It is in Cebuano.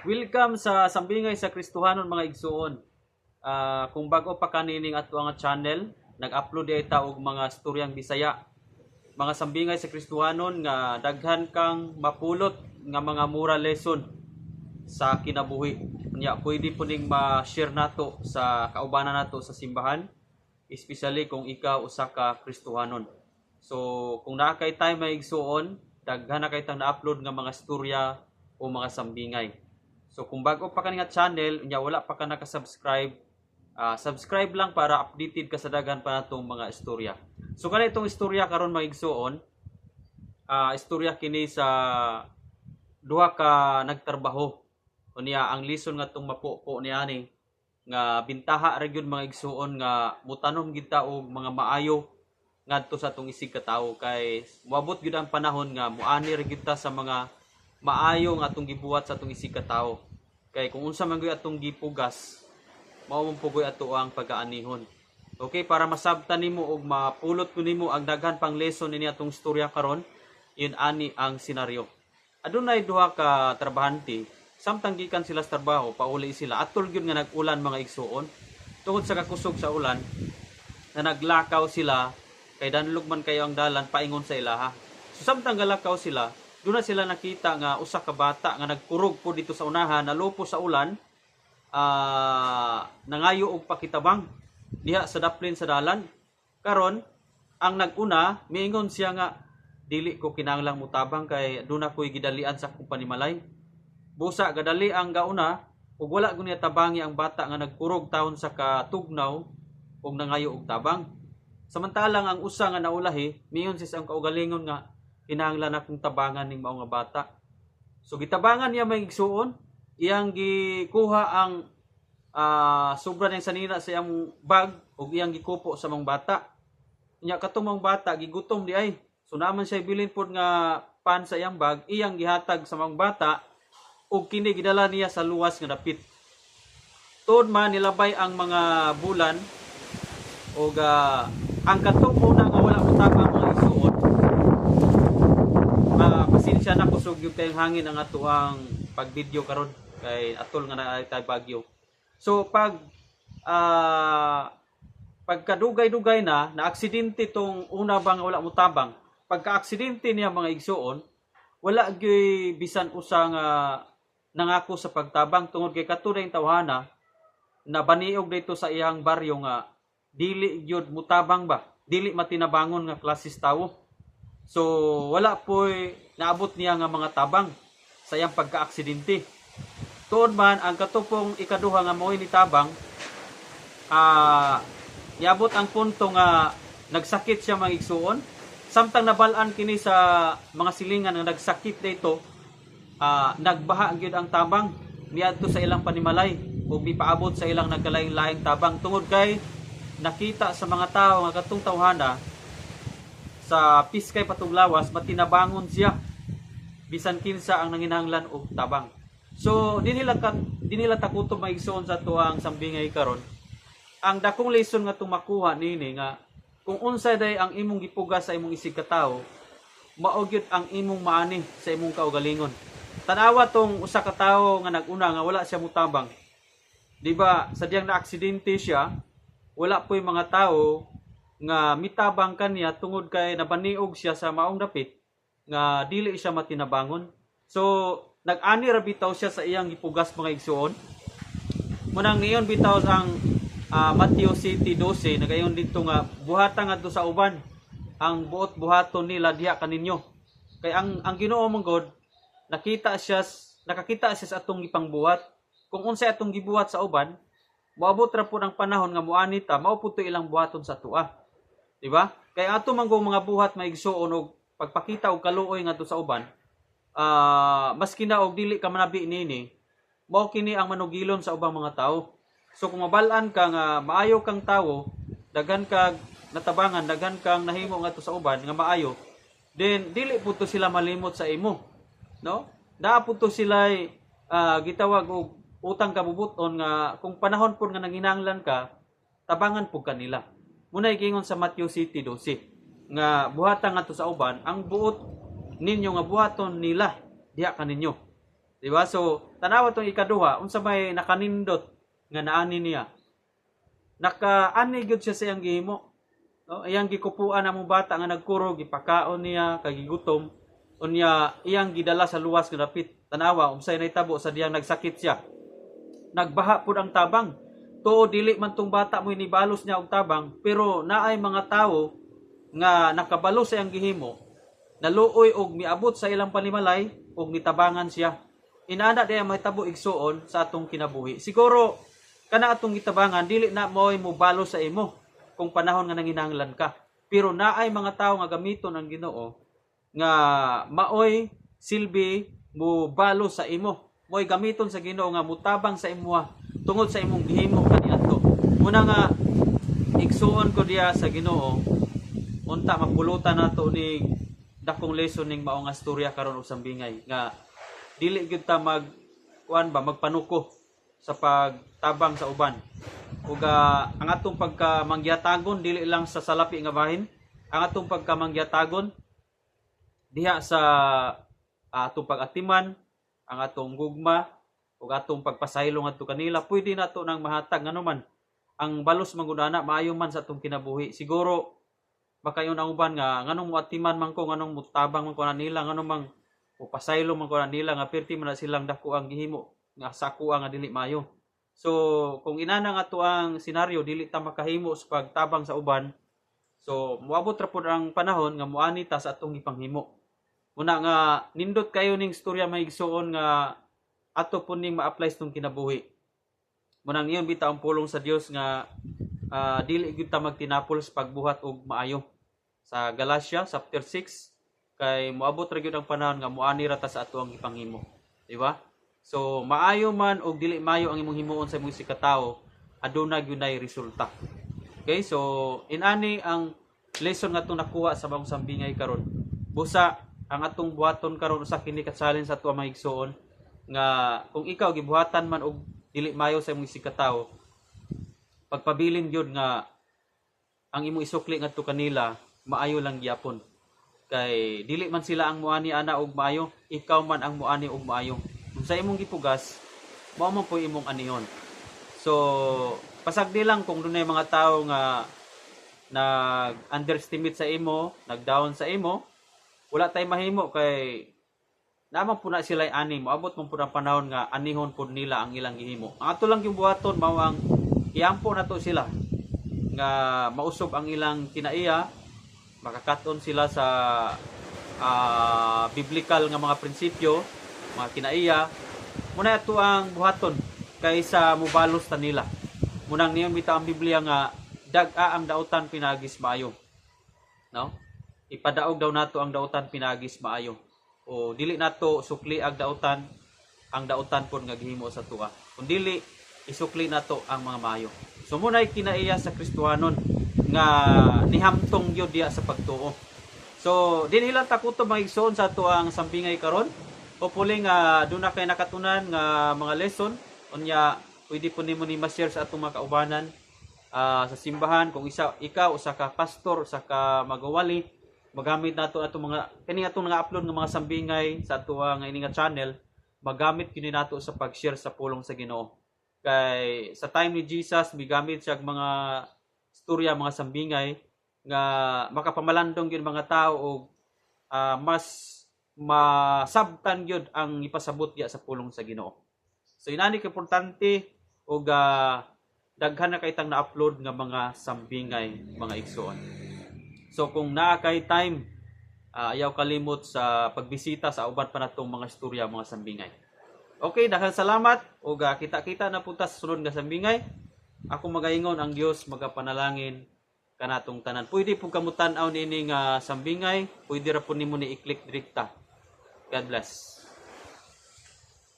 Welcome sa Sambingay sa Kristohanon, mga igsuon. Kung bago pa kanining ato ang channel, nag-upload ay ta og mga storyang Bisaya. Mga sambingay sa Kristohanon nga daghan kang mapulot nga mga moral lesson sa kinabuhi. Nya pwede po ning ma-share nato sa kaubanan nato sa simbahan, especially kung ikaw usa ka Kristohanon. So kung naa kay time, mga igsuon, daghan na kay tang na-upload nga mga storya o mga sambingay. So kung bago pa ka nga channel, unya wala pa ka naka-subscribe, subscribe lang para updated ka sa daghan pa natong mga istorya. So kana itong istorya karon, mga igsuon, istorya kini sa duha ka nagtrabaho. Unya ang lesson nga tong mapupo niya ani nga bintaha ra gyud, mga igsuon, nga mutanom gid ta og mga maayo ngadto sa atong isig katawo kay moabot gyud ang panahon nga muani ra gyud ta sa mga maayo nga atong gibuhat sa atong isig katawo. Kay kung unsa man gyud atong gipugas, mao man pugoy ato ang pagaanihon. Okay, para masabtan nimo og mapulot ko nimo ang daghan pang lesson ini atong istorya karon, yun ani ang senaryo. Adunay duha ka trabahante, samtang gikan sila sa trabaho, pauli sila. Atol gyud nga nag-ulan, mga igsuon. Tungod sa kakusog sa ulan, na naglakaw sila kay danlog man kayo ang dalan paingon sa ilaha. So samtang galakaw sila, doon na sila nakita nga usa ka bata nga nagkurog po dito sa unahan, nalupo sa ulan, nangayo og pakitabang diha sa daplin sa dalan. Karon, ang naguna, miingon siya nga dili ko kinahanglang mutabang kay doon ako'y gidalian sa akong panimalay. Busa gadali ang gauna ug wala gyud niya tabangi ang bata nga nagkurog taon sa katugnaw ug nangayo og tabang. Samantalang ang usa nga naulahi, miingon siya sa ang kaugalingon nga kinahanglan akong tabangan ning mao nga bata. So gitabangan niya, may igsuon, iyang gikuha ang sobra niyang sanina sa iyang bag ug iyang gikupo sa mga bata. Nya katong mga bata gigutom di ay. So naman siya bilin pod nga pan sa iyang bag, iyang gihatag sa mga bata ug kini gidala niya sa luwas nga dapit. Tuod man nilabay ang mga bulan ug ang katong una nga wala motabang, mga igsuon, pasensya na, kusog yung kayong hangin ang atuang pag-video karon kay atol nga naa tay bagyo. So pagkadugay-dugay na na aksidente tong una bang wala motabang. Pagka-aksidente niya, mga igsuon, wala gyuy bisan usa nga nangako sa pagtabang tungod kay kato yung tawhana na baniog dito sa iyang baryo nga dili gyud mutabang ba, dili matinabangon nga klases tawo. So wala po'y naabot niya nga mga tabang sa iyang pagka-aksidente. Tuod man ang katupong ikaduha nga mo'y nitabang, niabot ang punto nga nagsakit siya, mga igsuon. Samtang nabal-an kini sa mga silingan nga nagsakit dito, nagbaha gyud ang tabang niadto sa ilang panimalay ug mipaabot sa ilang nagkalaing-laing tabang tungod kay nakita sa mga tao nga katong tawhana sa piskay patuglawas matinabangon siya bisan kinsa ang nanginahanglan og tabang. So di nila takutob, mga igsoon, sa tuang sambingay karon. Ang dakong lesson nga itong makuha nini nga kung unsa day ang imong gipugas sa imong isig katawo, mao gyud ang imong maani sa imong kaugalingon. Tanawa tong usa ka tawo nga nag-una nga wala siya mutabang. Di ba, sa diyang na-aksidente siya, wala po'y mga tao nga mitabang kaniya tungod kay nabaniog siya sa maong dapit nga dili siya matinabangon. So nag-ani ra bitaw siya sa iyang gipugas, mga igsuon. Munang niyon bitaw ang Matthew 7:12, nagayon dito nga buhatan ngadto sa uban ang buot buhaton nila diha kaninyo. Kay ang Ginoo man God nakita siya nakakita siya sa atong gipangbuhat. Kung unsay atong gibuhat sa uban, moabot ra pud ang panahon nga muani ta, mao pud to ilang buhaton sa atoa. Di ba? Kay ato man gong mga buhat, mga igsuon, og pagpakita og kaluoy ngadto sa uban, maski na og dili ka manabi nini, mao kini ang manugilon sa ubang mga tao. So kung mabal-an ka nga maayo kang tawo, daghan kag natabangan, daghan kang nahimo ngadto sa uban nga maayo, then dili pud to sila malimot sa imo. No? Naa pud to sila gitawag og utang kabubuton nga kung panahon pud nga nanginahanglan ka, tabangan pud kanila. Muna giingon sa Matthew 7:12 nga buhatan ngadto sa uban ang buot ninyo nga buhaton nila diha kaninyo. Di ba? So, tanawa tong ikaduha, unsa may nakanindot nga naani niya. Nakaani gyud siya sa iyang gihimo. No? Iyang gikupuan among bata nga nagkurog, gipakaon niya kay gigutom. Unya iyang gidala sa luwas nga dapit. Tanawa unsay nahitabo sa diyang nagsakit siya. Nagbaha pud ang tabang. Tuo dili man tong bata mo nibalos niya og tabang, pero naay mga tawo nga nakabalo sa iyang gihimo, naluoy og miabot sa ilang panimalay og nitabangan siya. Inana diay mahitabo, igsuon, sa atong kinabuhi. Siguro kana atong gitabangan dili na mo'y mobalo sa imo kung panahon nga nanginahanglan ka. Pero naay mga tawo nga gamiton ang Ginoo nga maoy silbi mo balo sa imo. Mo'y gamiton sa Ginoo nga mutabang sa imuha tungod sa imong gihimo kaniadto. Muna nga igsuon ko diya sa Ginoo, unta mapulutan nato ni dakong lesson ning mao nga storya karon og sambingay nga dili gyud ta mag kuan ba, magpanuko sa pagtabang sa uban. Ug ang atong pagkamangyatagon dili lang sa salapi nga bahin, ang atong pagkamangyatagon diha sa atong pag-atiman, ang atong gugma ug atong pagpasaylo ngadto kanila, pwede nato nang mahatag, ngano man ang balos man gud ana, maayo man sa atong kinabuhi. Siguro makaingon ang uban nga nganong moatiman man ko, nganong motabang man ko na nila, nganong mang mopasaylo man ko na nila nga perti man na silang dako ang gihimo nga sa akoa nga dili maayo. So kung inana nga ato ang senaryo, dili ta makahimo sa pagtabang sa uban. So moabot ra pud ang panahon nga moani ta sa atong gipanghimo. Muna nga nindot kayo ning storya, mga igsuon, nga ato po ning ma-apply sa atong kinabuhi. Munang iyon bitaw ang pulong sa Dios nga dili gyud ta magtinapol sa pagbuhat og maayo. Sa Galatia chapter 6, kay moabot ra gyud ang panahon nga moani ra ta sa ato ang gipanghimo. Di ba? So maayo man og dili maayo ang imong himuon sa imong isigkatawo, aduna gyud nay resulta. Okay, so inani ang lesson nga atong nakuha sa maong sambingay karon. Busa ang atong buhaton karon, usa kini ka challenge sa ato, mga igsuon, nga kung ikaw gibuhatan man og dili maayo sa imong isigkatawo, pagpabilin gyud nga ang imong isukli ngadto kanila maayo lang gyapon. Kay dili man sila ang muani ana og maayo, ikaw man ang muani og maayo. Kung sa imong gipugas, mao man po imong anihon. So, pasagdi lang kung dunay mga tao nga nag-underestimate sa imo, nag-down sa imo, wala tay mahimo kay naman po na sila ani, moabot man po ang panahon nga anihon po nila ang ilang gihimo. Ang ato lang yung buhaton mao ang iampo nato sila nga mausob ang ilang kinaiya, makakat-on sila sa biblical nga mga prinsipyo, mga kinaiya. Muna ato ang buhaton kaysa mubalos ta nila. Munang niyon bitaw ang Biblia nga dag-a ang dautan pinagis maayo. No? Ipadaog daw nato ang dautan pinagis maayo. O dili nato sukli ang dautan, ang dautan pod nga gihimo sa tua. Kung dili, isukli nato ang mga maayo. So muna'y kinaiya sa Kristohanon nga nihamtong gyud diya sa pagtuo. So dinhi lang ta kutob, mga igsoon, sa ato ang sambingay karon. Hopefully nga duna kay nakatunan nga mga lesson. Unya pwede po nimo ni ma-share sa atong mga kaubanan sa simbahan. Kung isa ikaw usa ka pastor, usa ka magawali, magamit nato atong mga kini atong nga-upload nga mga sambingay sa ato nga ini nga channel, magamit kini nato sa pag-share sa pulong sa Ginoo. Kay sa time ni Jesus, migamit siya og mga storya, mga sambingay nga makapamalandong gyud mga tao og mas masabtan gyud ang ipasabot diya sa pulong sa Ginoo. So inani ka importante og daghan na kay tang na-upload nga mga sambingay, mga igsoon. So kung naa kay time, ayaw kalimot sa pagbisita sa uban pa natong mga istorya, mga sambingay. Okay, daghang salamat ug kita-kita na punta sa sunod nga sambingay. Ako magaingon, ang Dios magapanalangin kanatong tanan. Pwede pud kamo tan-aw niini nga sambingay, pwede ra pud nimo ni i-click direkta. God bless.